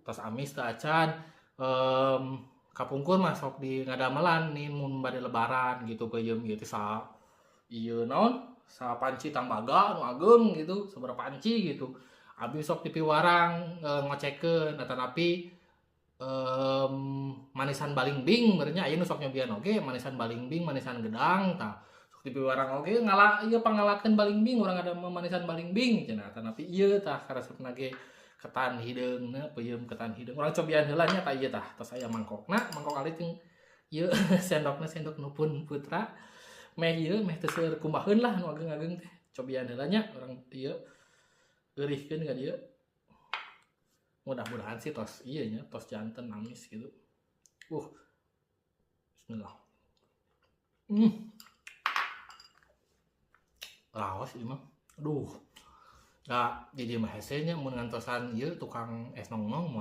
Tos amis teu acan. Kapungkur mah sok di ngadamelan nih mun bade lebaran gitu, peuyeum ieu teh sa ieu naon, sa panci tambaga nu ageung gitu, sabaraha panci gitu. Abi sok dipiwarang ngocekeun atanapi manisan balingbing meureun nya, aya nu sok nyobian oge manisan balingbing, manisan gedang. Tah, sok dipiwarang oge ngala ieu, pangalakeun balingbing, urang ada manisan balingbing cenah, atanapi ieu. Tah, karesepna ge ketan hideungna, peuyeum ketan hideung. Urang cobian heula nya. Tah, ieu tah tos aya mangkokna, mangkok alit jeung ieu sendokna, sendok Nupun Putra. Meh ieu meh teu seueur kumbaheun lah nu ageng-ageng teh. Cobian heula nya urang, ieu eurihkeun ka dieu. Mudah-mudahan sih tos ieu nya, tos janten amis gitu. Bismillah. Raos ieu mah, aduh. Da jadi mah hese nya mun ngantosan ieu tukang es nongnong.